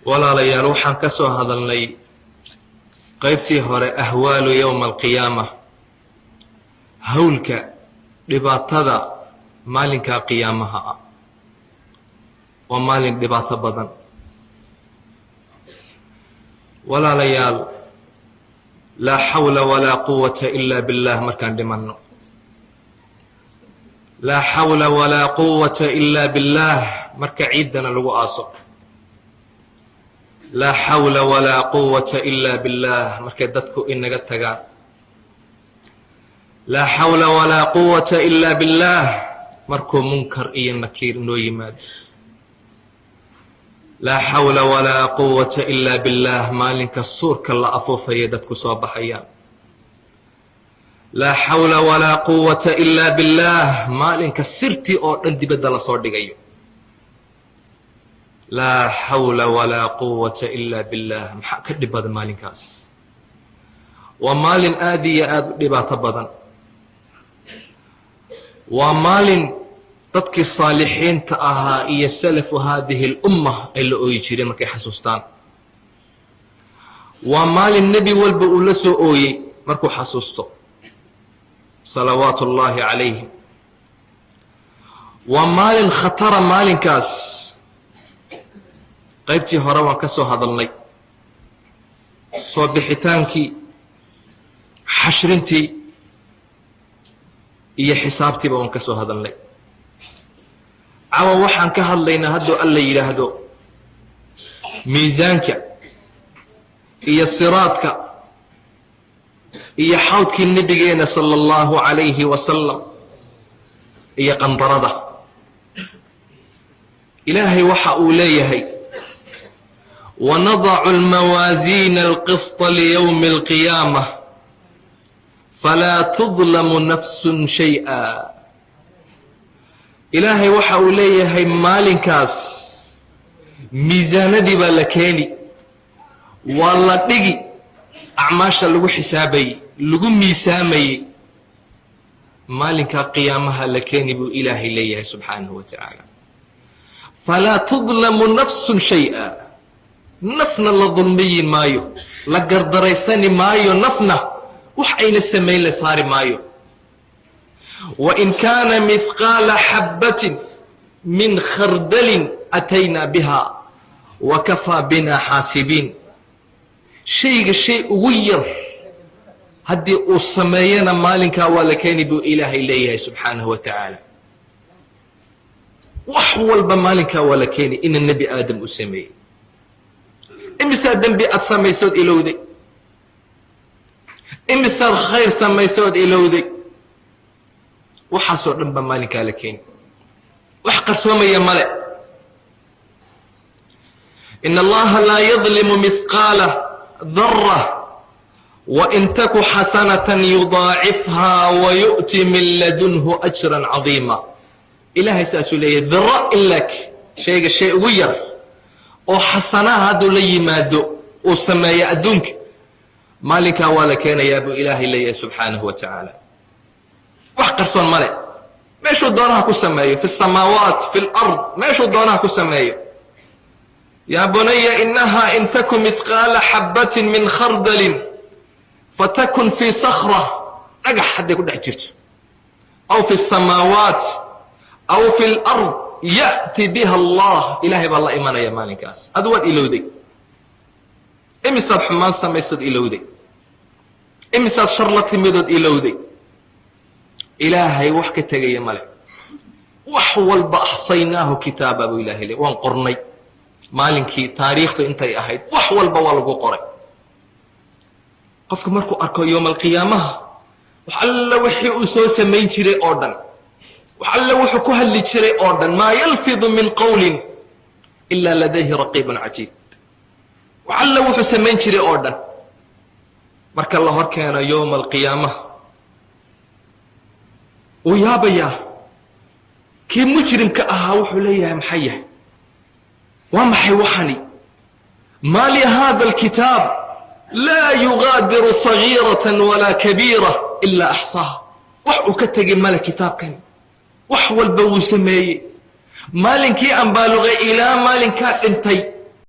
Walaalayaal, waxaan ka soo hadalnay qaybtii hore أهوال يوم القيامة, hawlka dhibaatada maalinkaa qiyaamaha ah. Waa maalin dhibaato badan, walaalayaal. لا حول ولا قوة إلا بالله markaan dhimanno, لا حول ولا قوة إلا بالله marka ciiddana lagu aaso, لا حول ولا قوة إلا بالله markay dadku inaga tagaan, لا حول ولا قوة إلا بالله markuu Munkar iyo Nakiir inoo yimaado, لا حول ولا قوة إلا بالله maalinka suurka la afuufaya dadku soo baxayaan, لا حول ولا قوة إلا بالله maalinka sirtii oo dhan dibadda lasoo dhigayo, لا حول ولا قوة إلا بالله. Maxaa ka dhib badan maalinkaas? Waa maalin aad iyo aad u dhibaato badan. Waa maalin dadkii saalixiinta ahaa iyo سلف هذه الأمة ay la ooyi jireen markay xasuustaan. Waa maalin nebi walba uu la soo ooyey markuu xasuusto, صلوات الله عليهم. Waa maalin khatara maalinkaas. Qaybtii hore waan ka soo hadalnay soo bixitaankii, xashrintii iyo xisaabtiiba waan ka soo hadalnay. Cawa waxaan ka hadlaynaa, hadduu Alla yidhaahdo, miisaanka iyo siraadka iyo xawdkii nebigeena صلى الله عليه وسلم iyo qandarada. Ilaahay waxa uu leeyahay: ونضع الموازين القسط ليوم القيامة فلا تظلم نفس شيئا. Ilaahay waxa uu leeyahay, maalinkaas miisaanadii baa la keeni, waa la dhigi, acmaasha lagu xisaabayey, lagu miisaamayey, maalinkaa qiyaamaha la keeni buu Ilaahay leeyahay سبحانه وتعالى. فلا تظلم نفس شيئا, nafna la dulmiyi maayo, la gardaraysani maayo, nafna wax ayna samayn la saari maayo. وإن كان مثقال حبة من خردل أتينا بها وكفى بنا حاسبين. Shayga shay ugu yar haddii uu sameeyana, maalinkaa waa la keeni buu Ilaahay leeyahay سبحانه وتعالى. Wax walba maalinkaa waa la keeni ina Nebi Aadam u sameeyey. Imisaa dembi aad samaysood ilowday? Imisaad khayr samaysood ilowday? Waxaasoo dhan baa maalinkaa la keeni, wax qarsoomaya male. إن الله لا يظلم مثقال ذرة وإن تك حسنة يضاعفها ويؤت من لدنه أجرا عظيما. Ilaahay saasuu leeyahy. Daro ilak shayga shay ugu yar oo xasanaha hadduu la yimaado, uu sameeyo adduunka, maalinkaa waa la keenayaa buu Ilaahay leeyahay سبحانه وتعالى. Wax qarsoon male. Meeshuu doonaha ku sameeyo, في السماوات، في الأرض, meeshuu doonaha ku sameeyo. يا بني إنها إن تك مثقال حبة من خردل فتكن في صخرة, dhagax hadday ku dhex jirto, أو في السماوات أو في الأرض يأت بها الله. Ilaahay baa la imanaya maalinkaas. Adu waad ilowday. Imisaad xumaan samaysood ilowday? Imisaad shar la timidood ilowday? Ilaahay wax ka tegaya male. Wax walba أحصيناه كتابا buu Ilahay le. Waan qornay maalinkii taariikhdu intay ahayd, wax walba waa lagu qoray. Qofka markuu arko yowma alqiyaamaha wax alla wixii uu soo samayn jiray oo dhan, wax alle wuxuu ku hadli jiray oo dhan, ما يلفظ من قول إلا لديه رقيب عتيد. Wax alle wuxuu samayn jiray oo dhan marka la hor keeno yowma alqiyaamaha, wuu yaabayaa. Kii mujrimka ahaa wuxuu leeyahay: "Maxay yahay? Waa maxay waxani? ما ل هذا الكتاب لا يغادر صغيرة ولا كبيرة إلا أحصاها." Wax uu ka tegay male kitaabkani, wax walba wuu sameeyey maalinkii aan baaluqay ilaa maalinkaa dhintay.